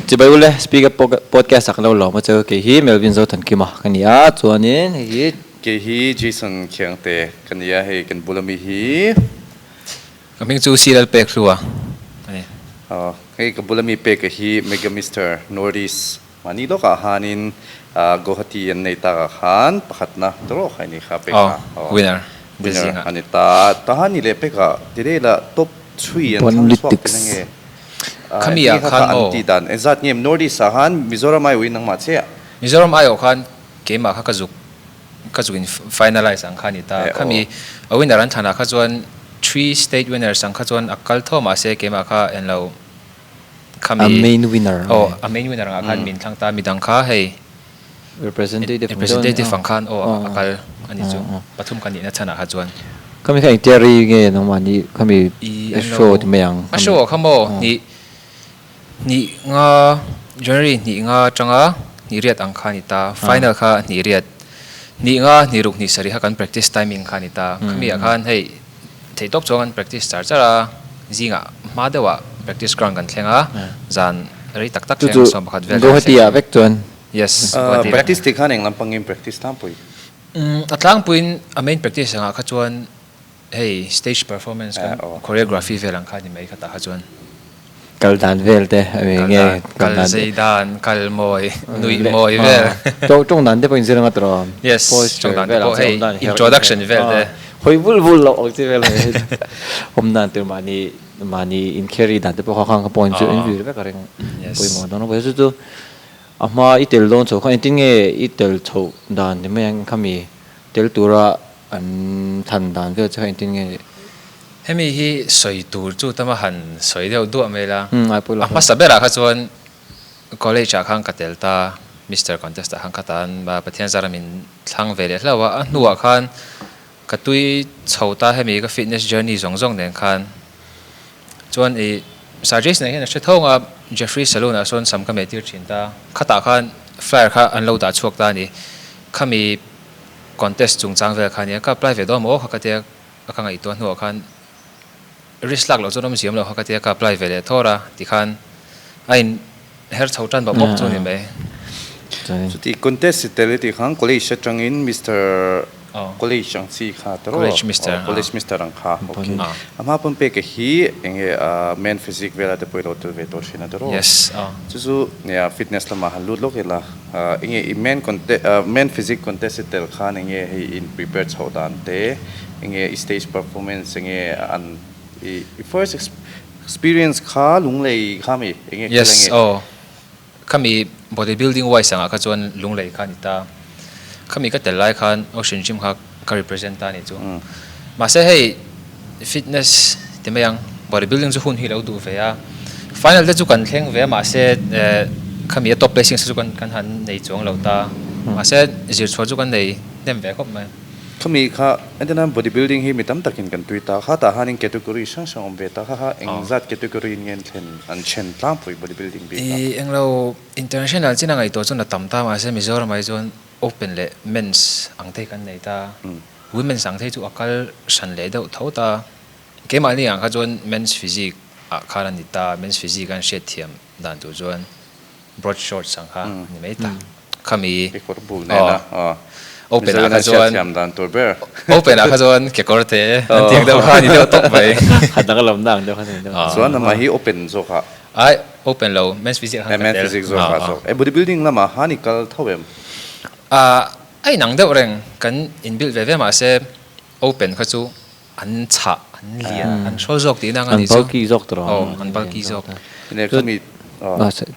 Chibai ule, Speak Up Podcast ah ka lo lawm a che. Kei hi Melvin Zothankima ka ni a, chuanin hei hi. Kei hi Jason Khiangte ka ni a, hei kan bula mi hi. Ka hming chu Cyril Pekhlua a ni. Aw, hei ka bula mi peka hi Mega Mister North East mahni lawkah khanin Guwahati an nei takah khan pakhatna tawrh kha i ni kha peka. Aw, winner. Winner a ni ta. Tahan ni leh pekah ti daih lah top three an thlang chhuak thin ange. Khami ah khan maw? An tih dan engzat nge North East ah khan Mizoram aiawh in nangmah che ah? Mizoram aiawh khan keimah kha ka zuk ka zuk in finalize ang kha a ni ta. Khami a winner an thlan ah kha chuan three state winners ang kha chuan a kal tho mahse keimah kha englo khami A main winner aw a main winner ang ah khan min thlang ta midang kha hei Representative representative ang khan aw a kal a ni chu pathum kan nihna chhan ah kha chuan. Khami kha engtia rei nge nangmahni khami show ti mai ang. A show ah kha maw hnih hnih nga January hnih nga atanga hnih riat ang kha a ni ta final kha hnih riat hnih nga hnih ruk hnih sarih kha kan practice timing kha a ni ta khami ah khan hei theihtawp chuan kan practice char char a zingah hma deuh ah practice ground kan thleng a zan rei tak tak thleng 11 vel kan thleng. Guwahati ah vek chuan. Yes, Guwahati vek. Practice tih khan eng lampangin practice tlangpui? A tlangpuiin a main practice angah kha chuan hei stage performance kan choreography vel ang kha ni mai khatah kha chuan. Kal dan vel te nge kal dan zei dan, kal mawi, nuih mawi vel. Tawng dan te pawh inzir anga tawh. Yes, tawng dan te pawh hei introduction vel te. Hawi vul vul loh ang chi vel hei awm dan tur mahni mahni in carry dan te pawh kha khang kha pawh in zir vek a ring pawimawh dawn a chu chu. A hma i tel dawn chho kha engtin nge i tel chhoh dan ni mai ang khami tel tura an than dan vel che kha engtin nge? Hemi hi sawi tur chu tama han sawi deuh duah mai la. A hmasa berah kha chuan college ah khan ka tel ta, Mister Contest ah khan ka tan Pathian zara min thlang ve leh hlauh a, a hnuah khan ka tui chho ta hemi ka fitness journey zawng zawng nen khan. Chuan i Sir Jason-a hian a hre tho ang a, Jeffrey Saloon ah sawn sam ka meh tir thin ta. Khatah khan flyer kha an lo dah chhuak ta a ni. Khami contest chungchang vel kha a nia, ka apply ve dawn maw kha ka tia ka ngaihtuah hnuah khan risk lak loh chuan awm ziam lo kha ka tia ka apply ve leh thawr a tikhan a in her chho tan bawk bawk chu a ni mai. Chuti contest i tel i tih khan college atangin Mister College ang chi kha tawh College Mister College Mister ang kha ok a hma pawn pek hi enge men physique vela te pawh i lo tel ve tawh thin a tawh Yes chu chu nia fitness lamah han lut lawk ila enge i men contest men physique contest i tel khan enge hei in prepare chhoh dan te enge i stage performance enge an i first experience kha lunglei kha mi enge Yes aw Khami body building wise angah kha chuan lunglei kha a ni ta. Khami ka tel lai khan Ocean Gym kha ka represent ta a ni chu. Mahse hei fitness ti mai ang, body building chu hun hi lo duh ve a. Final te chu kan thleng ve a mahse khami a top placings te chu kan han nei chuang lo ta. Mahse zirchhuah chu kan nei hnem ve khawp mai. Khami kha entirnan body building hi mi tam takin kan tui ta. Khatah hanin category hrang hrang awm ve ta. Kha kha engzat category in nge an thlen an then tlangpui body building bik ah? I englo international chin a ngaihtuah chuan a tam ta mahse Mizoram ah hi chuan open leh men's ang te hi kan nei ta. Women's ang te hi chu a kal hran leh deuh tho ta. Keimahni ang kha chuan men's physique ah khan a ni ta. Men's physique an hriatthiam dan tur chuan Broad shorts ang kha ni mai ta. Khami Kekawr bul nena aw. Open ah kha chuan Hriatthiam dan tur ber. Open ah kha chuan kekawr te an tiang deuh kha a ni deuh tawp mai. A danglam na ang deuh kha ni deuh. Chuan amah hi open zawk ah. Ai open lo men's physique ah khan ka tel. Men's physique zawk ah zawk. E body building lamah khan i kal tho em? A inang deuh reng kan inbuild ve ve mahse open kha chu an chhah, an lian, an hrawl zawk tihna ang a nih chu. An bulky zawk tawh rawh. Aw, an bulky zawk. Ine khami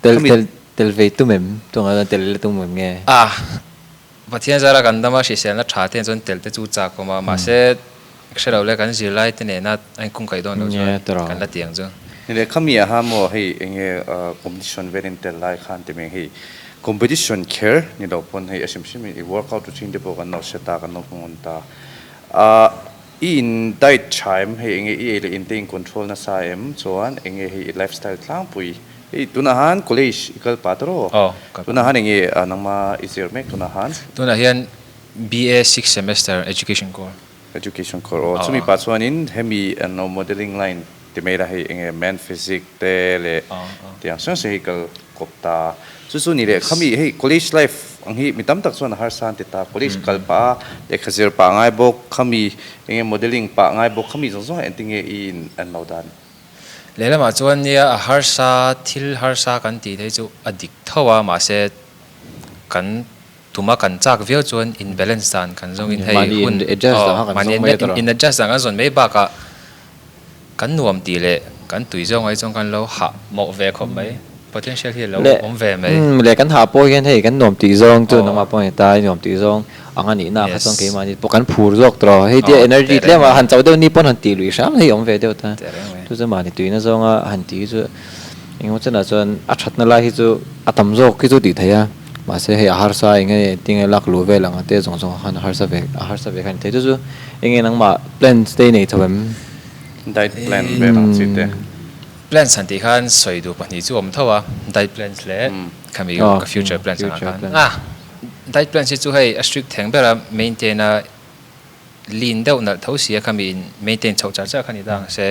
Tel tel tel ve tum em? Tunga chuan tel la tum em nge? A, Pathian zara kan dama hriselna tha te chuan tel te chu chak awm a, mahse hre lo le kan zirlai te nena a inkung kaih dawn loh chuan kan la ti ang chu. Ine khami ah ha maw hei enge competition velin tel lai khan ti mai hei competition kher ni lo pawn hei a hrim hrim in i workout routine te pawh kan lo hre ta kan lo hmu ngun ta a I in diet tha em hei enge i ei leh in te in control nasa em chuan enge hei i lifestyle tlangpui hei tunah han college i kal pah tawh Aw kal pah. Tunah han enge nangma i zir mek tunah han. Tunah hian BA sixth semester education core. Education core aw chumi pah chuanin hemi ano modelling line ti mai la hei enge man physique te leh tiang hrang hrang hi kal. kawp ta. Chu chu ni leh khami hei college life ang hi mi tam tak chuan a harsa an ti ta. College kal pah a, lehkha zir pah ngai bawk, khami enge modelling pah ngai bawk, khami zawng zawng ah engtinge i in an lo dan? Lehlamah chuan nia a harsa, thil harsa kan tih te hi chu a dik tho a, mahse kan Tuma kan chak viau chuan in balance dan kan zawngin hei hun aw mahni in adjust dan kan zawn mai bakah kan nuam tih leh kan tui zawng ai chuan kan lo hah mawh ve khawp mai potential hi a lo awm ve mai. Leh kan hah pawh hian hei kan nuam tih zawng chu nangmah pawh ni ta i nuam tih zawng ang a nihna kha chuan keimahni pawh kan phur zawk tawh a, hei tia energy tlem a han chauh deuh ni pawn han tih luih hram hei awm ve deuh ta chu chu mahni tuina zawnga han tih hi chu engemaw chenah chuan a thatna lai hi chu a tam zawk hi chu tih theih a. Mahse hei a harsa eng nge tinge lak luh vel ang a te zawng zawng khan a harsa ve a harsa ve kha ni thei chu chu eng nge nangmah plans te i nei tho em? Diet plan vel ang chi te. Plans han tih khan sawi duh pahnih chu awm tho a, diet plans leh khami ka future plans ang ah khan. Ah diet plans hi chu hei a strict theng ber a maintain a lean deuh nalh tho si a khami in maintain chhoh char char kha ni ta ang se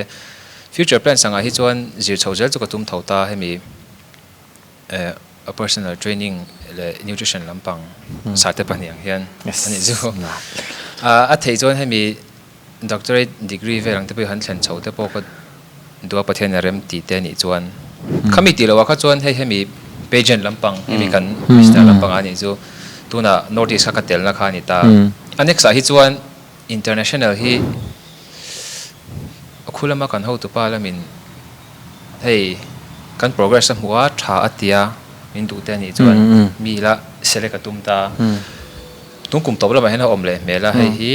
future plans ang ah hi chuan zir chho zel chu ka tum tho ta hemi A personal training leh nutrition lampang sate pahnih ang hian a nih chu. A theih chuan hemi doctorate degree vel ang te pawh hi han thlen chho te pawh ka duh a Pathian a rem tih te a nih chuan khami tih loh ah kha chuan hei hemi pageant lampang hemi kan Mister lampang ah a nih chu tunah North East kha ka telna kha a ni ta. A next ah hi chuan international hi khu lama kan hotupa lamin Hei kan progress a hmuh a, tha a tia min duh te a nih chuan mi ila select a tum ta. Tun kum tawp lamah hian a awm leh hmel a, hei hi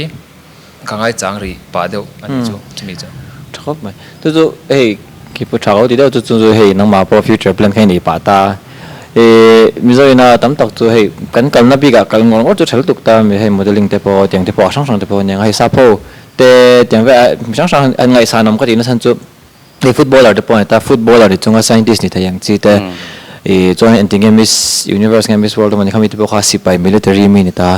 ka ngaichang rih pah deuh a nih chu chumi chu. Tha khawp mai. Chu chu hei khi pawh tha ko ti deuh chu chu chu hei nangmah pawh future plan kha i nei pah ta. Ih Mizo ina tam tak chu hei kan kalna bikah kal ngawr ngawr chu tha lutuk ta mi hei modelling te pawh tiang te pawh a hrang hrang te pawh ania hei sapho te tiang vel mi hrang hrang an ngaihsan awm ka tih nasa chu Hei footballer te pawh a ni ta, footballer ni chunga scientist ni thei ang chi te ih chuan engtin nge Miss Universe nge Miss World emaw ni kha mi te pawh kha sipai military mi ni ta.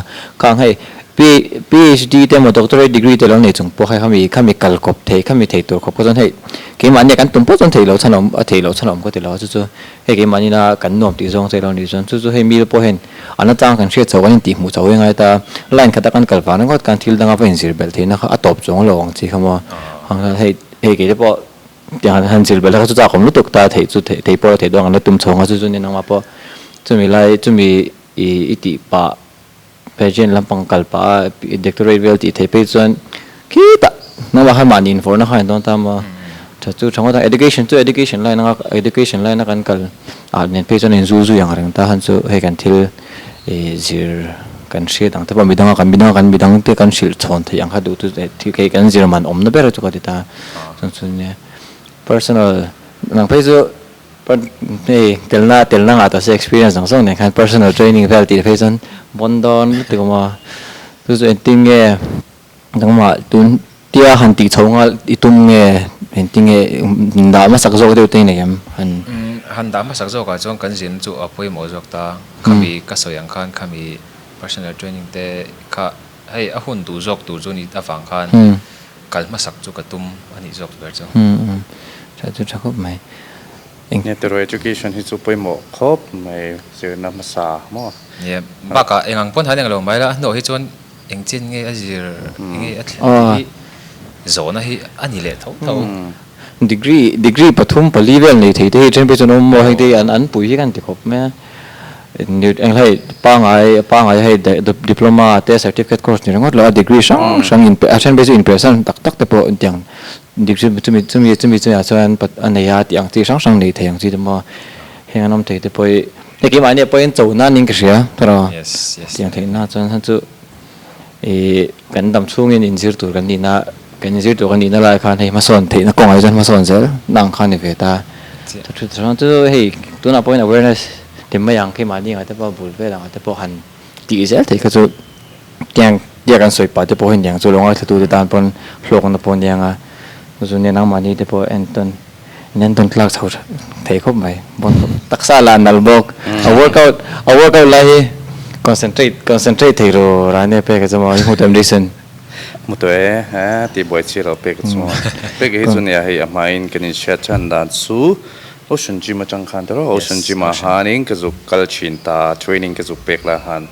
Khang hei PhD te emaw doctorate degree te lo nei chung pawh hei khami khami kal kawp thei khami thei tur khawp kha chuan hei keimahni kan tum pawh chuan theih loh chhan a awm a theih loh chhan a awm ka ti lo a chu chu hei keimahni ina kan nuam tih zawng che lo nih chuan chu chu hei mi te pawh hian an atang kan hriat chho kan intih hmuh chho engai ta line khata kan kal vang ringawt khan thil danga va inzir belh theihna kha a tawp chuang lo ang chi kha maw hei Hei kei te pawh tiang han han zir belh kha chu chak awm lutuk ta theih chu theih theih pawh theih dawn ang la tum chho ang a chu chu ni nangmah pawh chumi lai chumi i i tih pah pageant lampang kal pah a doctorate vel tih theih phei chuan khitah nangmah khan mahni inforna kha a indawn ta maw tha chu tha ngawt ang education chu education line anga education line a kan kal ah nen phei chuan a inzul zui ang reng ta han chu hei kan thil I zir kan hriat ang te pawh midanga kan midanga kan midang te kan hrilh chhawn theih ang kha duh chu thil kei kan zir man awmna ber chu ka ti ta chuan chu nia personal nang phei chu hei telna telna ngah tawh se experience dang zawng nen khan personal training vel tih phei chuan bawn dawn lutuk a maw chu chu engtin nge nangmah tun tia han tih chho nghal i tum nge engtin nge dah hmasak zawk deuh te i nei em han. Han dah hmasak zawkah chuan kan zirna chu a pawimawh zawk ta, khami ka sawi ang khan khami personal training te kha hei a hun duh zawk tur chu ni avang khan kal hmasak chu ka tum a nih zawk ber chu. Tha chu tha khawp mai. Enge tiraw education hi chu pawimawh khawp mai zirna hmasa maw? Nia, bakah engang pawn han englo mai la, a hnuah hi chuan Engchin nge a zir nge a thlen tih hi zawhna hi a ni leh tho tho. Degree degree pathum pali vel nei thei te hi then phei chuan awm maw heng te hi an an pui hi kan ti khawp mai a. Eng hei pangai pangai hei diploma te certificate course ni ringawt lo a degree hrang hrang in a then phei chu inpersan tak tak te pawh intiang degree chumi chumi chumi chumi ah chuan a nei a tih ang chi hrang hrang nei thei ang chi te maw heng an awm thei te pawh hi Hei keimahni ah pawhin cho nan in ka hria tawrh a, tiang theih na chuan khan chu ih kan dam chhungin inzir tur kan nihna kan inzir tur kan nihna lai khan hei hmasawn theihna kawngah hi chuan hmasawn zel na ang kha a ni ve ta. Chu chuan chu hei tunah pawhin awareness ti mai ang keimahni angah te pawh bul vel angah te pawh han tih zel theih kha chu tiang tia kan sawi pah te pawh hi niang chu lo ngaithla te tan pawn hlawkna pawh aniang a, chu nia nangmahni te pawh entawn. Nen tawn tlak chho thei khawp mai. Bon khawp. Taksa lah nal bawk. A workout a workout lai hi concentrate concentrate thei ru Rane pek a chu maw i hmu tawh em Jason? Hmu tawh e, he tih buai chi lo pek a chu maw. Pek hi chu nia hei a hmain kan inhriat than dan chu Ocean Gym atang khan tawh Ocean Gym ah khanin ka zuk kal thin ta, training ka zuk pek lah khan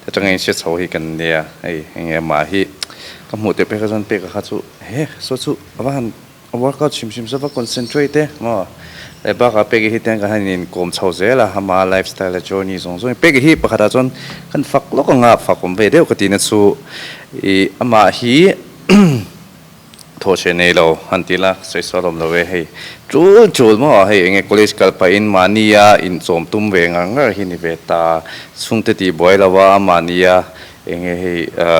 atanga in hre chho hi kan nia hei enge amah hi ka hmuh teh pek a chuan pek a kha chu he saw chu a va han a workout hrim hrim saw va concentrate e maw leh bakah pek hi tiang kan han in kawm chho zel a ama lifestyle a journey zawng zawng in pek hi pakhat ah chuan kan fak lawk anga fak awm ve deuh ka tihna chu ih amah hi. Thawhchhe nei lo han ti la, sawi sawi awm lo e hei. Tul tul maw hei enge college kal pahin mahnia inchawm tum ve ngar ngar hi ni ve ta. Chhungte tih buai lo a, mahnia enge hei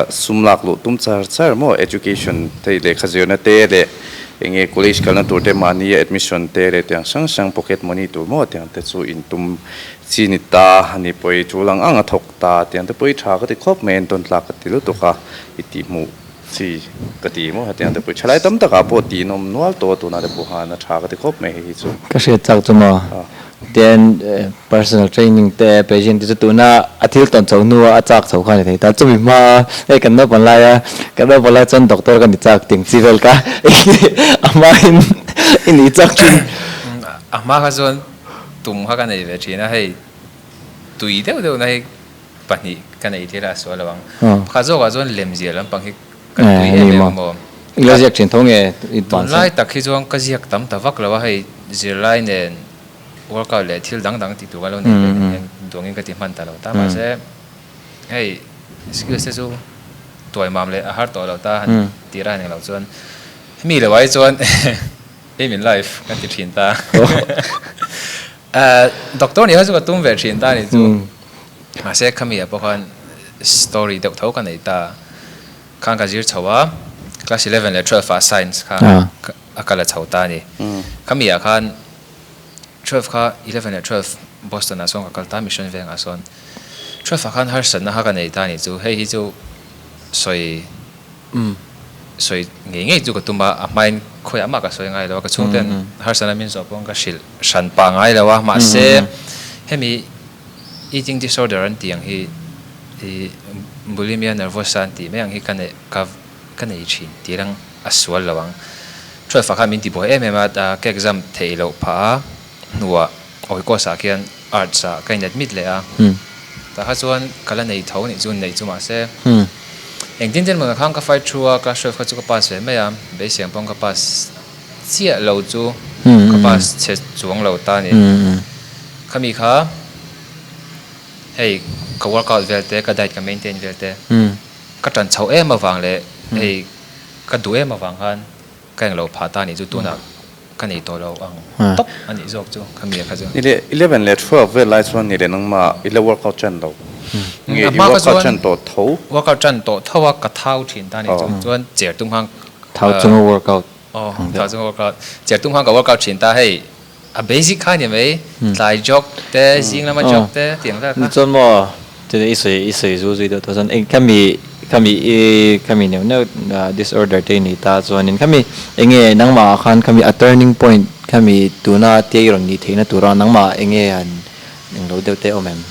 sum lak luh tum char char maw education hei lehkha zirna te leh enge college kalna tur te mahnia admission te leh tiang hrang hrang pocket money tur maw tiang te chu intum chi ni ta a ni pawh i tul ang ang a thawk ta tiang te pawh i tha ka ti khawp mai entawn tlak ka ti lutuk a i tihhmuh. Chi ka ti maw hetiang te pawh thalai tam takah pawh tiin awm nual tawh a tunah te pawh khan a tha ka ti khawp mai hei hi chu. Ka hriat chak chu maw tian personal training te patient te chu tuna a thil tawn chho hnua a chak chho kha a ni thei ta chumi hma hei kan naupan lai a kan naupan lai chuan doctor ka ni chak ting chi vel kha a hmain i nih chak thin. A hma kha chuan tum kha ka nei ve thin a hei tui deuh deuh na hi Pahnih ka nei thil a sual lo ang. Pakhat zawkah chuan lemziah lampang hi ka tui em em maw? Ila ziak thin tho nge i ban san? Tunlai tak hi chuan ka ziak tam ta vak lo a, hei zirlai nen workout leh thil dang dang tih tur ka lo nei ve nen hian duangin ka ti hman ta lo ta. Mahse hei skills te chu tuai mam leh a har tawh lo ta han tih ran eng lo chuan hemi lo ai chuan aim in life kan ti thin ta. Doctor nih kha chu ka tum ve thin ta a ni chu. Mahse khami ah pawh khan story deuh tho ka nei ta. Khan ka zir chho a, class 11 leh 12 ah science kha a kal a chho ta a ni. Khami ah khan 12 kha 11 leh 12 Boston ah sawn ka kal ta Mission Veng ah sawn. 12 ah khan harsatna kha ka nei ta a ni chu. Hei hi chu sawi sawi ngei ngei chu ka tum a, a hmain khawiah mah ka sawi ngai lo a, ka chhungten harsatna min zawh pawh ka hrilh hran pah ngai lo a. Mahse hemi Eating disorder an tih ang hi i bulimia nervosa an tih mai ang hi ka neih ka ka nei thin tih rang a sual lo ang. 12 ah khan min ti buai em em a, ka exam theih loh phah a hnuah Oikos ah khian arts ah ka in admit leh a, tah kha chuan ka la nei tho nih chu neih chu mahse engtin ten mawni khan ka fight through a class 12 kha chu ka pass ve mai a, beisei ang pawhin ka pass chiah lo chu ka pass chhe chuang lo ta a ni. Khami kha hei ka workout vel te, ka diet ka maintain vel te, ka tan chhoh em avang leh hei ka duh em avang khan ka englo phah ta anih chu tunah ka nei tawh lo ang tawp anih zawk chu khami kha chu. Ni leh 11 leh 12 vel lai chuan ni leh nangmah i la workout tan lo nge i workout tan tawh tho? Workout tan tawh tho a ka thau thin ta anih chu chuan cher tum khan Thau chunga workout. Aw thau chunga workout cher tum khan ka workout thin ta hei. A basic kha ni mai, tlai jog te, zing lama jog te tih ang vel kha. Chuan maw, chuti i sawi i sawi zu zui deuh tawh chuan eng khami khami i khami neuh neuh disorder te i nei ta chuanin khami enge nangmah ah khan khami a turning point khami tuna tia i rawn nih theihna tura nangmah ah enge han englo deuh te awm em?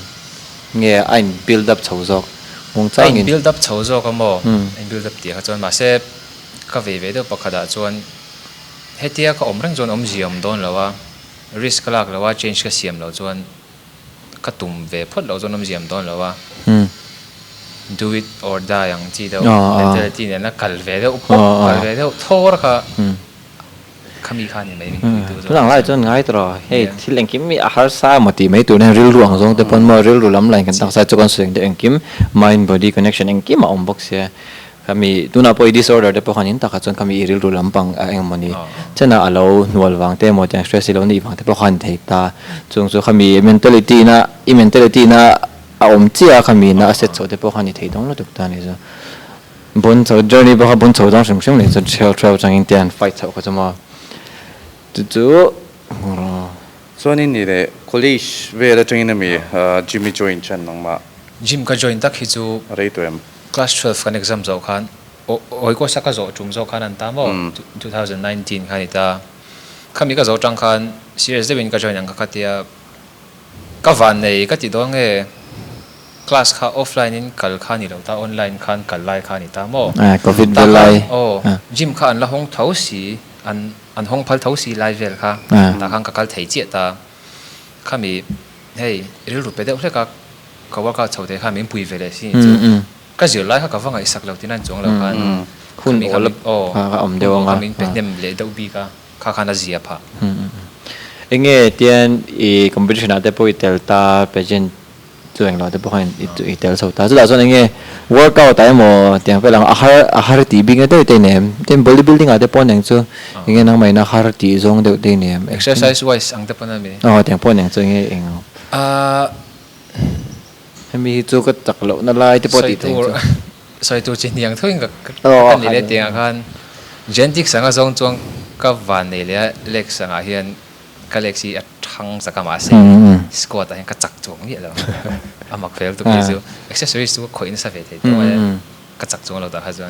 Nge a in build up chho zawk hmung changin? A in build up chho zawk a maw? A in build up tih kha chuan mahse ka vei ve deuh pakhat ah chuan Hetia ka awm reng chuan awmzia awm dawn lo a, risk ka lak lo a, change ka siam loh chuan ka tum ve phawt loh chuan awmzia awm dawn lo a, do it or die ang chi deuh mentality nena kal ve deuh pawp, kal ve deuh thawr kha khami kha ni mai min puitu zawk. Tunang lai chuan ngai tawh hei thil engkim hi a harsa emaw tih mai tur hian rilru ang zawng te pawn maw rilru lam lain kan taksa chu kan sawi ang deuh engkim mind body connection engkim a awm bawk sia. Khami tunah pawh i disorder te pawh khan in takah chuan khami i rilru lampang a eng mawni chenah a lo hnual vang te emaw tiang stress i lo nih vang te pawh khan thei ta. Chung chu khami mentality na i mentality na a awm chiah a khami na a set chhoh te pawh khan i thei dawng lutuk ta a ni chu. Bun chho journey pawh kha bun chho dawng hrim hrim leh chu trail trail atangin te an fight chhoh kha chu maw. Chu chu Chuanin ni leh college vel atangin ami gym i join chan nangmah? Gym ka join tak hi chu Rei tawh em? Class 12 kan exam zawh khan Awikawsa ka zawh tum zawh khan an ta maw 2019 khan i ta. Khami ka zawh tang khan serious deuhin ka join ang kha khatia ka van nei ka ti dawn nge class kha offline in kal kha ni lo ta online khan kal lai kha ni ta maw. Covid vel lai. Aw gym kha an la hawng tho si. an an hawng phal tho si lai vel kha tah khan ka kal thei chiah ta. Khami hei rilru pe deuh hlek a ka workout chho thei khan min pui ve leh si chu ka zir lai kha ka va ngaihsak lo tin a chuang lo khan khami kha min aw hun awl kha min pe hnem leh deuh bik a kha khan a zia phah. Enge tian i competition ah te pawh i tel ta pageant Chu englo te pawh khan i tel chho ta. Chutah chuan enge workout ah emaw tiang vel ang a har a har tih bik na deuh te i nei em? Tin body building ah te pawh neng chu enge nangmah in a har tih zawng deuh te i nei em? Exercise wise ang te pawn a mi? Aw tiang pawh neng chu enge eng ang? Hemi hi chu ka chak loh na lai te pawh tih theih chu. Sawi tur chi hniang thuin ka ka ni leh tiang ah khan genetics anga zawng chuan ka van nei leh a legs angah hian Ka legs hi a thang chak a mahse squat ah hian ka chak chuang miah lo a mak fel tuk hi chu accessories chu ka khawih nasa ve thei tawh mai a ka chak chuang lo tah kha chuan.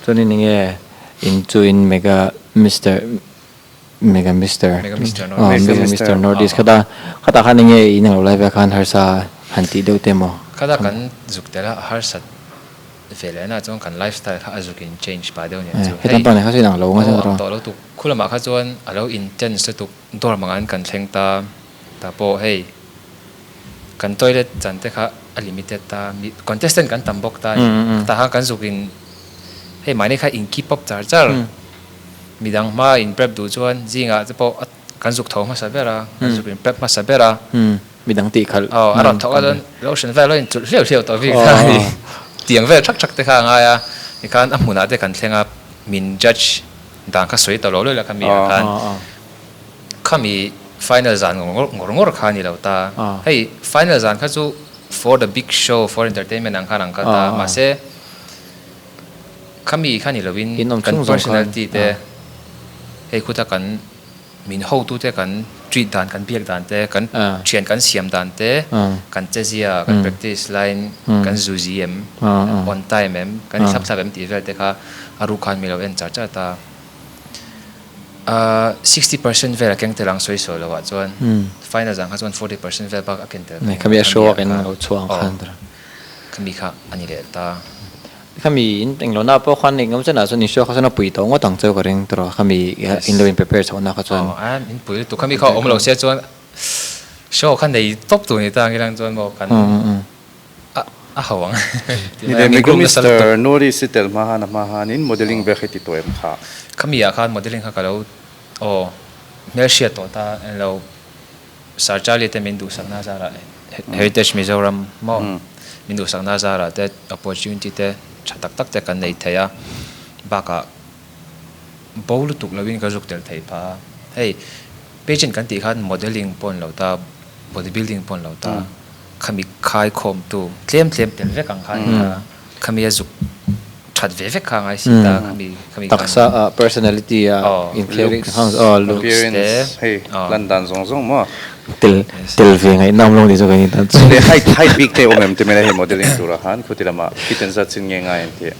Chuanin enge in chu in mega mister mega mister mega mister north east mega mister north east khata khatah khan enge in ang lo lai vel khan harsa han tih deuh te maw? Khata kan zuk tel a harsat Ve leh na chuan kan lifestyle kha a zuk in change pah deuh nen chu hei pa nen kha chu inang lo nga aw ang tawh lo tuk khu lamah kha chuan a lo intense lutuk dawr mang an kan thleng ta tah pawh hei kan toilet chan te kha a limited ta mi contestant kan tam bawk ta ni tah khan kan zuk in hei mahni kha in keep up char char midang hma in prep duh chuan zingah te pawh kan zuk tho hmasa ber a kan zuk in prep hmasa ber a. Midang tih khalh. Aw, a rawn thawk a chuan lotion vel a inchulh hliau hliau tawh bik kha a ni. Tiang vel thak thak te kha a ngai a, tikhan a hmunah te kan thleng a, min judge dan kha sawi ta lo lo ila khami ah khan khami final zan ngawr ngawr ngawr kha a ni lo ta. Hei final zan kha chu for the big show, for entertainment ang khan an kal ta, mahse khami kha ni lovin kan personality te hei khuta kan Min hotute kan treat dan, kan biak dan te, kan thian kan siam dan te, kan chezia, kan practice laiin kan zuzi em, on time em, kan thlap thlap em tih vel te kha a ruk khan mi lo en char char ta. 60% vel a keng tel ang sawi sawi lo ah chuan final zan kha chuan 40% vel bak a ken tel kha mi a show a ken lo chhuah ang khan. Khami kha a ni leh ta. Khami in englo na pawh khan engemaw chen ah chuan in show kha chuan a pui tawh ngawt ang cheu ka ring tawh khami in lo in prepare chhoh na kha chuan. Aw a in pui lutuk khami kha awm lo sia chuan show kha nei tawp tur ni ta ang ilang chuan maw kan a a ho ang. Ni le Mega Mister Norris i tel hma han a hma hanin modelling vel kha i ti tawh em kha? Khami ah khan modelling kha ka lo aw hmelhriat tawh ta englo Sir Charlie te min duhsakna zarah Heritage Mizoram maw min duhsakna zarah te opportunity te tha tak tak te kan nei thei a, bakah bo lutuk lovin ka zuk tel thei phah a. Hei pageant kan tih khan modelling pawh an lo ta, body building pawh an lo ta, khami khaikhawmtu tlem tlem tel vek ang khan khami a zuk that ve vek kha a ngai si ta khami khami khan Taksa ah personality ah aw inkhel looks hang aw looks appearance hei lan dan zawng zawng maw tel tel ve ngaihnawm lo ni zawk a ni ta chu. Le height height bik te awm em ti mai la hei modelling turah khan khuti lamah fit an zat chin nge ngai an tih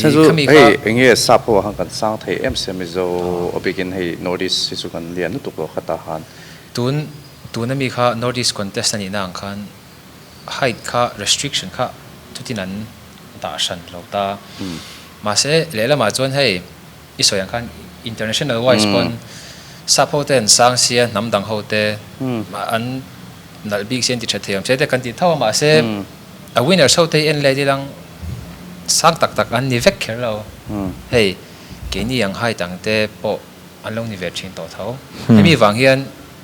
chhan chu khami kha hei eng nge sap ho ah khan kan sang thei em sia Mizo a bikin hei North East hi chu kan lian lutuk lo khatah khan. Tun tuna mi kha North East contest a nihna ang khan height kha restriction kha chutin an dah hran lo ta. Mahse lehlamah chuan hei i sawi ang khan international wise pawn sap ho te an sang sia hnam dang ho te an nalh bik sia an ti tha thei awm sia te kan ti tho a mahse a winners ho te hi en let ilang sang tak tak an ni vek kher lo. Hei keini ang height ang te pawh an lo ni ve thin tawh tho. Hemi vang hian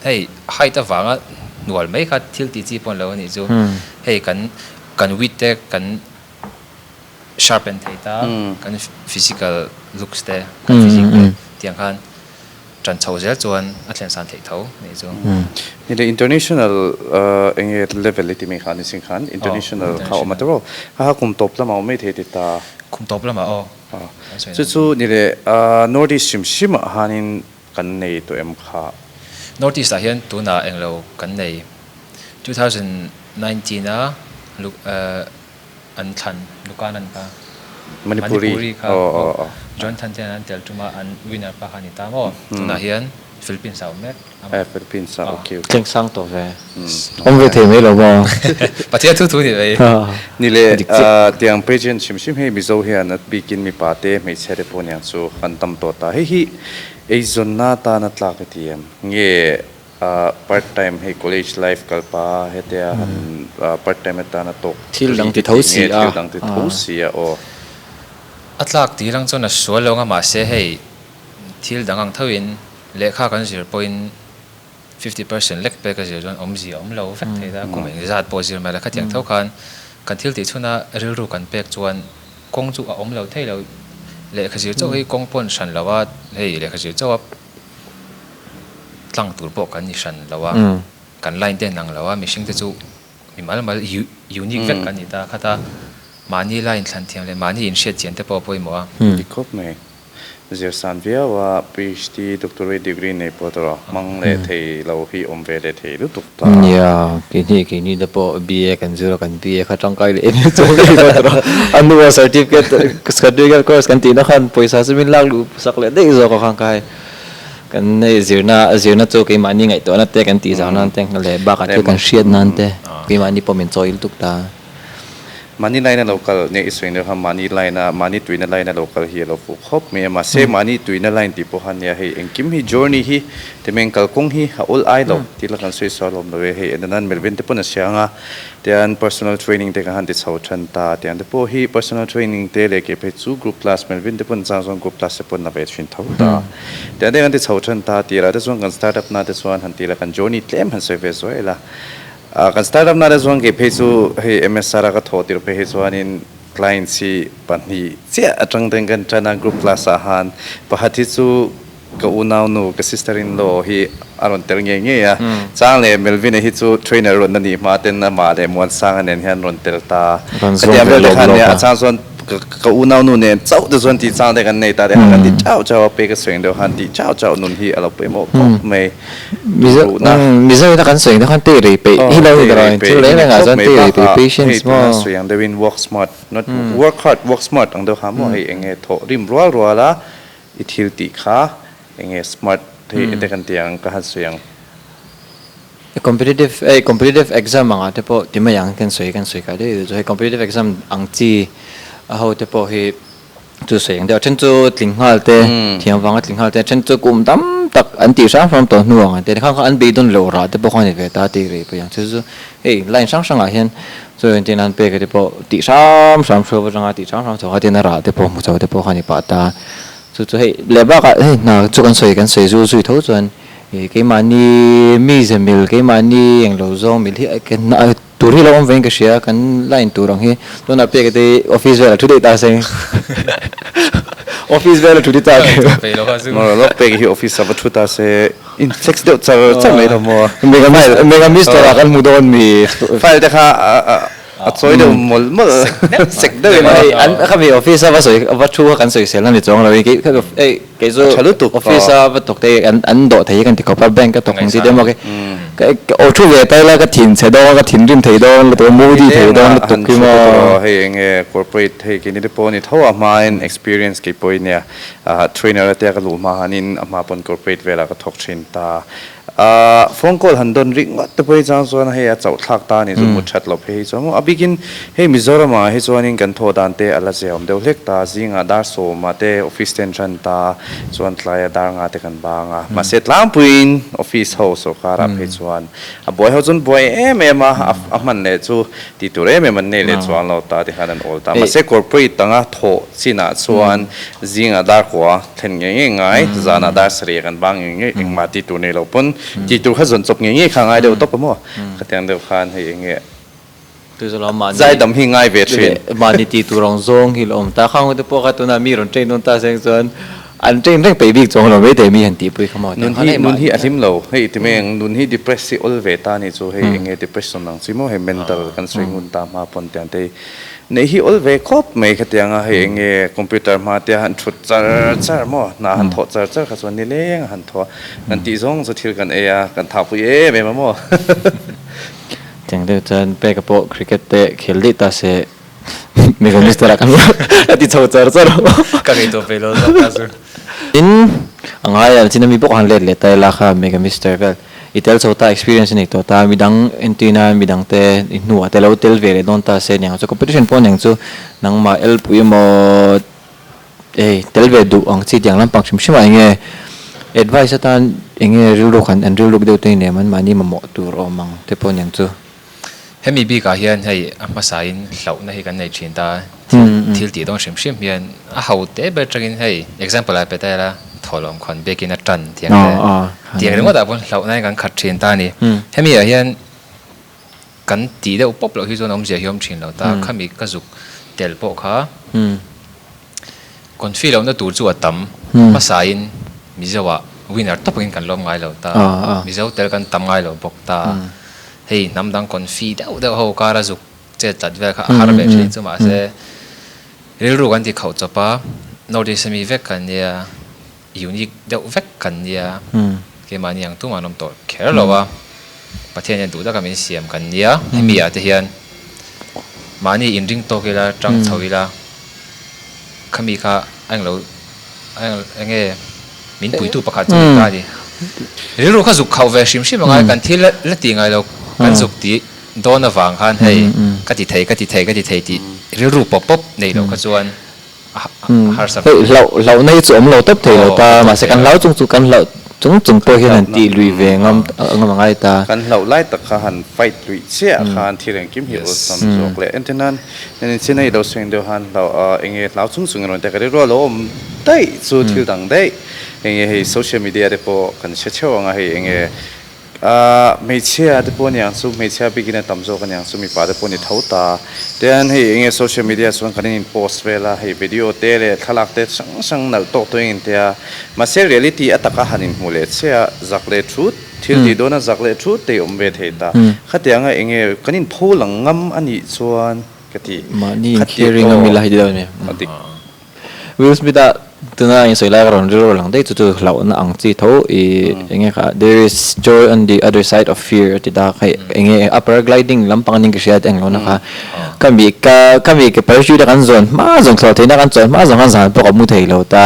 hei height avanga hnual mai kha thil tih chi pawh an lo a nih chu. Hei kan kan width te kan sharpen thei ta, kan physical looks te, kan physique te tiang khan tan chho zel chuan a thlen san theih tho a nih chu. Ni le international eng nge level i ti mai khan nising khan international kha awm a tawh kha kha kum tawp lamah awm mai thei ti ta. Kum tawp lamah aw. Chu chu ni le North East hrim hrim ah hanin kan nei tawh em kha? North East ah hian tunah englo kan nei 2019 a an thlan Lukan an kha Manipuri kha John Than te an tel tum a an winner pa kha a ni ta maw tunah hian. Philippines ah a awm mek. Eh Philippines ah ok ok. Thleng sang tawh ve. Awm ve thei mai lo maw? Pathian thu thu ni mai. Ni le tiang pageant hrim hrim hei Mizo hian a bikin mipa te hmeichhia te pawh niang chu an tam tawh ta. Hei hi eizawnna atana tlak i ti em? Nge part time hei college life kal pa hetia han part time atana tawk Thil dang ti tho si a. Thil dang ti tho si a aw. A tlak tih lang chuan a sual lo ang a mahse hei thil dang ang thoin lehkha kan zir pawhin 50% lek pek a zir chuan awmzia a awm lo vek thei ta, kum eng zat pawh zir mai la khatiang tho khan kan thil tih chhuna rilru kan pek chuan kawng chu a awm lo thei lo. Lehkha zir chauh hi kawng pawn hran lo a, hei lehkha zir chauh a tlang tur pawh kan ni hran lo a, kan line te nang lo a, mihring te chu mi mal mal unique vek kan ni ta khat a, mahni line thlan thiam leh mahni inhriat chian te pawh a pawimawh a. Dik khawp mai. Zirsan viau a, PhD, Doctorate degree nei pawh tawh hmang leh thei lo hi awm ve leh thei lutuk ta. Nia, keini keini te pawh BA kan zir a, kan BA kha tangkai leh em em chuang ngei lo tawh a, a hnua certificate certificate course kan tihna khan pawisa chu min lak luh sak leh daih zawk a khan ka hei kan hei zirna zirna chu keimahni ngaihtuahna te kan tih zau nan te leh bakah thil kan hriat nan te keimahni pawh min chawi lutuk ta. Mahni line a lo kal nia i sawi deuh kha mahni line a mahni tuina line a lo kal hi a lo fuh khawp mai a mahse mahni tuina line tih pawh khan nia hei engkim hi journey hi timeng kalkawng hi a awl ai lo tih la kan sawi sual awm lo e hei en nan Melvin te pawn a hria ang a tian personal training te kan han ti chho than ta tiang te pawh hi personal training te leh kei phei chu group class Melvin te pawn chang chuan group class te pawn la ve thin tho ta tiang te kan ti chho than ta tirah te chuan kan start up na te chuan han ti la kan journey tlem han sawi ve zuai la. Kan startup na te chuan kei phei chu hei MSR a ka thawh tirh phei hi chuanin clients hi pahnih chiah atang ten kan tan a group class ah han pakhat hi chu ka unau nu ka sister in law hi a rawn tel ngei ngei a chang leh Melvin-a hi chu trainer rawn a nih hma ten amah leh Muansanga nen hian rawn tel ta khatiang vel te khan nia a chang chuan Ka unau nu nen chauh te chuan tih chang te kan nei ta te khan kan ti chauh chauh a, pek a sawi ang deuh khan tih chauh chauh nun hi a lo pawimawh khawp mai. Ruhna. Mizo ina kan sawi ang deuh khan tei rei peih hi lo ni ta lo, thil reng reng ah chuan tei rei peih patience maw. Hei tuna sawi ang deuhin work smart not work hard work smart ang deuh kha maw hei eng nge thawh rim rual rual a i thil tih kha eng nge smart hei ente kan ti ang ka han sawi ang. Competitive hei competitive exam angah te pawh ti mai ang kan sawi kan sawi kai daih chu hei competitive exam ang chi a ho te pawh hi chu sawi ang deuh a then chu tling nghal te thiam vanga tling nghal te a then chu kum tam tak an tih hrang hrang tawh hnu ang te khang kha an beidawn loh rah te pawh kha a ni ve ta tih rih pawh ang chu chu hei line hrang hrangah hian chu entir nan pek te pawh tih hram hram hruai atanga tih hrang hrang chho kha tin a rah te pawh hmu chho te pawh kha a ni pah ta chu chu hei leh bakah hei hna chu kan sawi kan sawi zul zui tho chuan. Keimahni mize mil, keimahni englo zawng mil hi tur hi lo awm vein ka hria, kan line tur ang hi tunah pek te office velah thu daih ta se office velah thu daih ta se Lawk pek hi office ah va thu ta se in flex deuh char char mai lo maw Mega Mister ah kan hmu dawn mi file te kha A chawi deuh mawlh mawlh sek deuh in hei an khami office a va sawi va thu kha kan sawi sel a ni chuang lo in kei hei kei chu office a va thawk te an an dawh thei hi kan ti khawp a bank a thawk ang chi te maw kei aw thu ve ta ila ka thin chhe dawn ka thinrim thei dawn lutuk a moody thei dawn lutuk hi maw hei eng nge corporate hei keini te pawh a ni tho a hmain experience kei pawh i nia trainer atia ka luh hma hanin a hma pawn corporate velah ka thawk thin ta Ahh phone call han dawn ringawt te pawh hi chang chuan hei a chauh thlak ta a ni chu mut that loh phei hi chuan maw a bikin hei Mizoram ah hi chuanin kan thawh dan te a la zia awm deuh hlek ta zingah dar sawmah te office te an ran ta chuan tlaia dar nga te kan bang a mahse tlangpuiin office ho sorkar ah phei chuan a buai ho chuan buai em em a a hman leh chu tih tur em em an nei leh chuang lo ta tikhan an awl ta mahse corporate anga thawh chinah chuan zingah dar kua Thlen ngei ngei ngai, zanah dar sarih kan bang ngei ngei, engmah tih tur nei lo pawn tih tur kha zawn chawp ngei ngei kha a ngai deuh tawp a maw? Khatiang deuh khan hei eng nge zaidam hi ngai ve thin. Mahni tih tur ang zawng hi la awm ta. Khang te pawh kha tunah mi rawn train dawn ta seng chuan an train reng peih bik chuang lo mai thei mi han tihpui kha maw? Nun hi nun hi a hlim lo. Hei ti mai ang nun hi depress hi awl ve ta ni chu hei eng nge depression ang chi maw hei mental kan sawi ngun ta hma pawn tiang te hi. Neih hi awl ve khawp mai khatiang a, hei eng nge computer hma te a han thut char char maw, hna han thawh char char kha chuan nileng a han thaw a, kan tih zawng chu thil kan ei a, kan thahpui em em a maw. Cheng deuh chuan peka pawh cricket te khel daih ta se Mega Mister ah kan a ti chho char char a. Ka ngei tawh ve lo zawk ta chu. Tin. A ngai a, chin ami bawk han let leh ta ila kha Mega Mister vel i tel chho ta experience a nei tawh ta, midang entirna midang te i hnuah te lo tel ve leh dawn ta se niang chu competition pawh niang chu nangmah elpui emaw hei tel ve duh ang chi tiang lampang hrim hrim ah enge advice atan enge rilru khan an rilruk deuh te inem an mahni mamawh tur awm ang te pawh niang chu. Hemi bikah hian hei a hmasain hlauhna hi kan nei thin ta, thil tih dawn hrim hrim hian a ho te ber atangin hei example ah pe ta ila thawhlawm khawn biakin a tan tiang te tiang ringawt ah pawn hlauhna in kan khat thin ta a ni. Hemi ah hian kan tih deuh pawp loh hi chuan awmzia hi awm thin lo ta, khami ka zuk tel pawh kha Confi lohna tur chu a tam. Hmasain Mizo-ah winner tawp angin kan lawm ngai lo ta. Mizo tel kan tam ngai lo bawk ta. Hei hnam dang confi deuh deuh ho kara zuk chet tlat vel kha a har ve thin chu mahse rilru kan ti khauh chawp a, North East ami vek kan nia, unique deuh vek kan nia, keimahni ang tumah an awm tawh kher lo a, Pathian hian duh taka min siam kan nia, hemi ah te hian mahni inring tawk ila, tang chho ila, khami kha a englo eng nge min puitu pakhat chu ni ta a ni. Rilru kha zuk khauh ve hrim hrim angai, kan thil la ti ngai lo, kan zuk tih dawn avang khan hei ka ti thei, ka ti thei, ka ti thei tih rilru pawp pawp neih loh kha chuan harsa Hei hlauh hlauhna hi chu awm lo tawp thei lo ta, mahse kan hlau chung chu kan hlauh chung chung pawh hian han tih lui ve ngam ngam a ngai ta. Kan hlauh lai tak kha han fight luih chiah khan thil engkim hi awlsam zawk leh entir nan nen i lo swing deuh han hlauh a enge hlau chung chung in rawn tek a rilru a lo awm daih chu thil dang daih enge hei social media te pawh kan hre theuh ang a hei enge Ahh hmeichhia te pawh aniang chu hmeichhia bikin a tam zawk aniang chu mipa te pawh ni tho ta. Tian hei enge social media chuan kan in post vel a, hei video te leh thlalak te hrang hrang nalh tawk tawh in tia. Mahse reality a taka han inhmuh leh che a, zak leh thut, thil tih dawn a zak leh thut te i awm ve thei ta. Khatianga enge kan in pho lang ngam anih chuan ka ti. Mahni inkhir ring a mila hei ti deuh a ni. A dik. Will Smith a tuna insawi lai ka rawn rilru lang daih chu chu hlauhna ang chi tho i enge kha there is joy on the other side of fear a ti ta kha enge a paragliding lampang aning ka hria eng lohna kha ka mi ka ka mi ke parachute a kan zawn hma zawng thlawh theihna kan chawn hma zawng khan zan pawh ka mu thei lo ta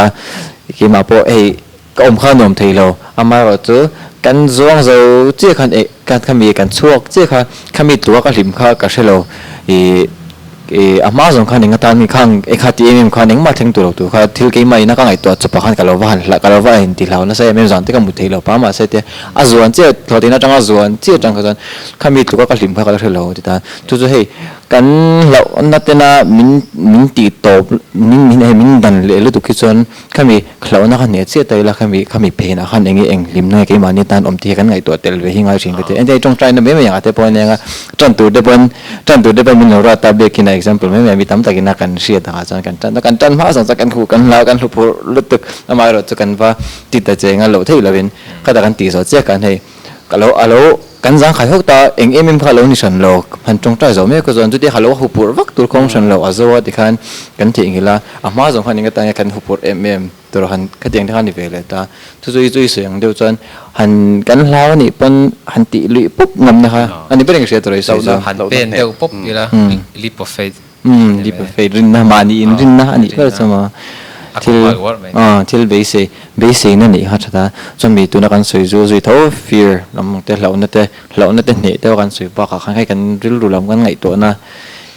keimah pawh hei ka awm kha nuam thei lo amaherawh chu kan zuang zo chiah khan eh ka khami kan chhuak chiah kha khami tluk a ka hlim kha ka hre lo ih ih a hma zawng khan eng atan nge khang e kha ti em em khan engmah thleng tur lo tur kha thil keimah ina ka ngaihtuah chawpah khan ka lo va han hla ka lo va inti hlau nasa em em zan te ka hmu thei lo pa mahse tia a zuan chiah hlawhtlinna atanga zuan chiah atang kha chuan khami tluk a ka hlim kha ka la hre lo ti ta chu chu hei kan hlauhna tena min min tih tawp min min hei min dan leh lutuk hi chuan Khami hlauhna kha hneh chiah ta ila khami khami phenah khan enge eng hlimna nge keimahni tan awm tih hi kan ngaihtuah tel ve hi ngai thin ka ti. Engtin tawngtaina mai mai ang ah te pawh a nia tan tur te pawn tan tur te pawn min lo rat ta biakin a example mai mai mi tam takin a kan hriat ang ah chuan kan tan a kan tan hma zawng chuan kan huh kan hlau kan hlu phurh lutuk amaherawh chu kan va ti ta cheng a loh theih lovin khata kan tih zawh chiah khan hei Ka lo a lo kan zang khai hawk ta eng em em kha a lo ni hran lo han tawngtai zo mek a chuan chutia ka lo huphurh vak tur khawng hran lo a zo a tikhan kan theihnghilh a a hma zawng khan eng atan nge kan huphurh em em tur han khatiang te khan ni ve leh ta chu chu i chu i sawi ang deuh chuan han kan hlau a nih pawn han tih luih pawp ngamna kha a ni ber in ka hria tur a i sawi chu. Han pen deuh pawp ila leap of faith. Umm leap of faith rinna mahni in rinna a nih ber chu maw thil aw thil beisei beiseina neih kha tha ta chuan mi tuna kan sawi zul zui tho fear lam te hlauhna te hlauhna te hneh deuh a kan sawi bakah khan hei kan rilru lam kan ngaihtuahna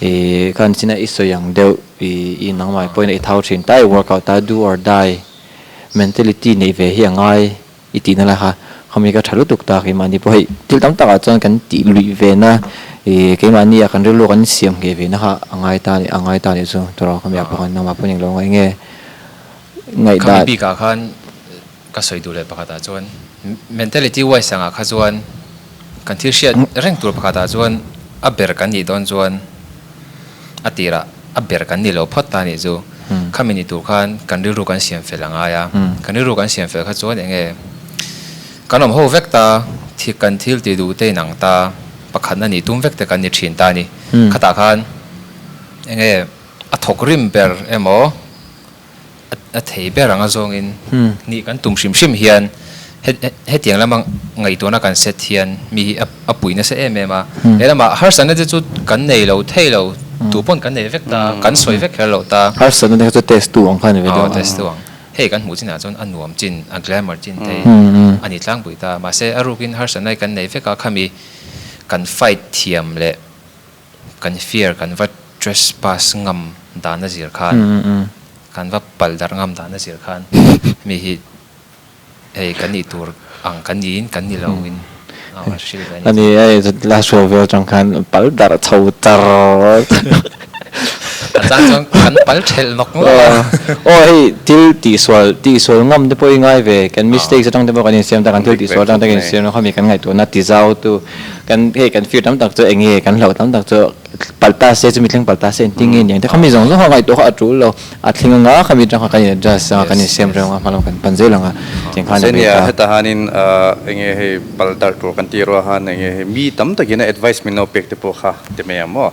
ih khan china i sawi ang deuh ih i nangmah pawhin i thau thin ta i workout ta do or die mentality neih ve hi a ngai. I tihna lai kha khami ka tha lutuk ta keimahni pawh hei thil tam takah chuan kan tih luih ve na ih keimahni ah kan rilru kan siam ngheh ve na kha a ngai ta a ngai ta nih chu tawrh khami ah pawh khan nangmah pawh englo ngai nge ngaihdan. Khami bikah khan ka sawi duh leh pakhatah chuan mentality wise angah kha chuan kan thil hriat reng tur pakhatah chuan a ber kan nih dawn chuan A tirah a ber kan ni lo phawt ta nih chu. Khami ni tur khan kan rilru kan siam fel a ngai a. Kan rilru kan siam fel kha chuan eng nge kan awm ho vek ta, kan thil ti duh te inang ta, pakhatna nih tum vek te kan ni thin ta a ni. Khatah khan eng nge a thawk rim ber emaw a thei ber anga zawngin nih kan tum hrim hrim hian hetiang lama ngaihtuahna kan set hian mi hi a pui nasa em em a, he lamah harsatna te chu kan nei lo thei lo, tu pawn kan nei vek ta, kan sawi vek kher lo ta. Harsatna te kha chu test tu ang kha a ni ve deuh a. Aw test tu ang. Hei kan hmuh chinah chuan a nuam chin, a glamour chin te a ni tlangpui ta. Mahse a rukin harsatna hi kan nei vek a, khami kan fight thiam leh kan fear kan va trespass ngam dan a zir khan, kan va pal darh ngam dan a zir khan mi hi Hei kan nih tur ang kan niin kan ni lo in a hrilh ve a ni. A ni hei last show vel atang khan pal darh chho char A chang chuan kan pal thelh nawk nawk a. Aw hei thil tihsual tihsual ngam te pawh i ngai ve kan mistakes atang te pawh kan insiam ta kan thil tihsual atang te kan insiam a khami kan ngaihtuahna ti zau tu kan hei kan fear tam tak chu eng nge kan hlauh tam tak chu Palh ta se chumi thleng palh ta se engtin nge niang te khami zawng zawng kha ngaihtuah kha a tul lo a thleng anga khami atang kha kan in adjust anga kan insiam reng anga hmalam kan pan zel anga tiang khan a bei ta. Hetah hanin enge hei pal darh tur kan tih ruah han enge hei mi tam takin a advice min lo pek te pawh kha ti mai ang maw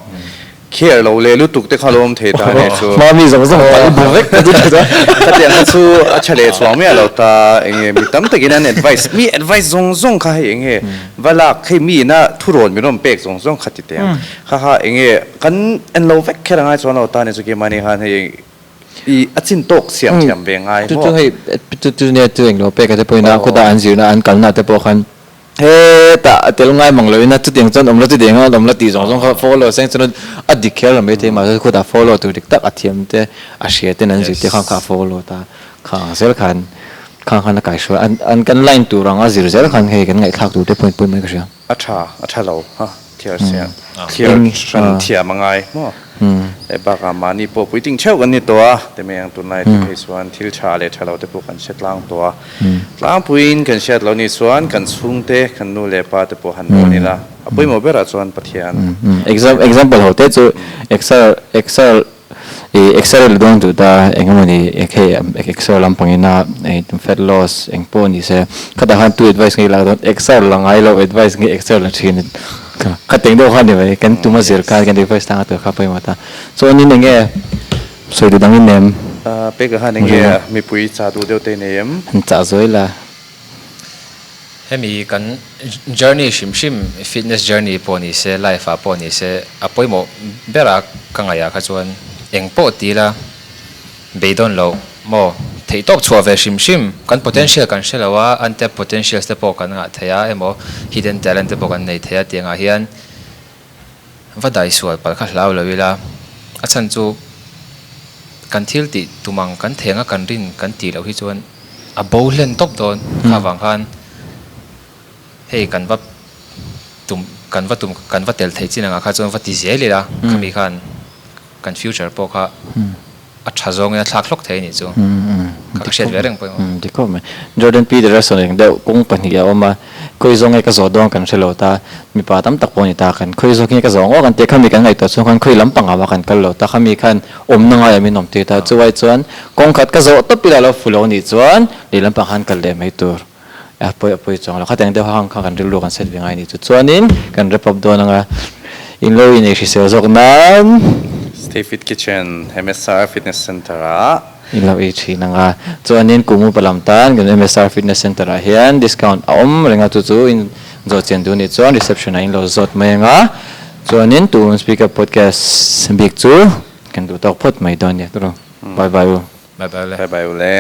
care lo leh lutuk te kha lo awm thei ta nih chu. Hma mi zawng zawng pal bu vek ta chu tha Khatiang kha chu a tha leh chuang miah lo ta enge mi tam takin an advice mi advice zawng zawng kha hei enge Va lak hei mi ina thurawn min rawn pek zawng zawng kha ti teh ang. Kha kha enge kan en lo vek kher angai chuan lo ta ni chu keimahni khan hei i a chin tawk siam thiam ve ngai maw. Chu chu hei chu chu nia chu englo pek a te pawhin a khawtah an zirna an kalna te pawh khan hetah a tel ngai mang loin a chutiang chuan awm la chutiang chuan awm la tih zawng zawng kha follow seng chuan a dik kher lo maithei mahse khawtah follow tur dik tak a thiam te a hria ten an zirtir khan kha a follow ta kha ang zel khan Khang khan a kaihruai an an kan line tur ang a zir zel khan hei kan ngaihthlak tur te pawh in pawimawh in ka hria. A tha, a tha lo ha, thiar siam, thiar hran thiam a ngai maw? Hei bakah mahni pawh puitling theuh kan ni tawh a, ti mai ang tunlai te phei chuan thil tha leh tha lo te pawh kan hre tlang tawh a, tlangpuiin kan hriat loh nih chuan kan chhungte, kan nu leh pa te pawh han rawn ila, a pawimawh berah chuan Pathian. Example ho te chu Excel, Excel I exer la dawn duh ta eng emawni hei exer lampangin a fat loss eng pawh ni se khatah khan tu advice nge i lak dawn exer la ngai lo advice nge exer la thin khateng deuh kha ni mai kan tuma zir khan kan advice tang a tur kha pawimawh ta chuanin eng nge sawi duh dangin nem Peka khan eng nge mipui chah duh deuh te i nei em? Chah zuai la. Hemi kan journey hrim hrim, fitness journey pawh ni se, life ah pawh ni se, a pawimawh bera ka ngaihah kha chuan eng pawh ti ila beidawn loh maw theihtawp chhuah ve hrim hrim, kan potential kan hre lo a, untapped potentials te pawh kan ngah thei a emaw hidden talent te pawh kan nei thei a tiangah hian va daisual palh kha hlau lo ila a chhan chu kan thil tih tum ang kan theng a kan rin kan tih loh hi chuan a bo hlen tawp dawn kha vang khan hei kan va tum kan va tum kan va tel theih chin angah kha chuan va ti zel ila khami khan kan future pawh kha a tha zawngin a thlak hlawk thei a nih chu kha ka hriat ve reng pawimawh. Dik khawp mai. Jordan Peterson eng deuh kawng pahnih a awm a, khawi zawng nge ka zawh dawn kan hre lo ta, mipa tam tak pawh a ni ta, kan khawi zawk nge ka zawh ang aw kan tia khami kan ngaihtuah chhung khan khawi lampangah mah kan kal lo ta, khami khan awmna ngaiah min awm tir ta, chuai chuan kawng khat ka zawh tawp ila lo fu lo nih chuan lehlam pang khan kal leh mai tur a pawi a pawi chuang lo, khatiang deuh hang kha kan rilru kan set ve ngai a nih chu chuanin kan wrap up dawn anga in lo inei hrisel zawk nan. Stay Fit Kitchen, MSR Fitness Center ah. In lo ei thin anga chuanin kum upa lam tan kan MSR Fitness Center ah hian discount a awm reng a chu chu in zawh chian duh nih chuan reception ah in lo zawt mai anga chuanin tun Speaker Podcast bik chu kan duh tawk phawt mai dawn nia tawrh. Bye bye u. Bye bye u le. Bye bye u le.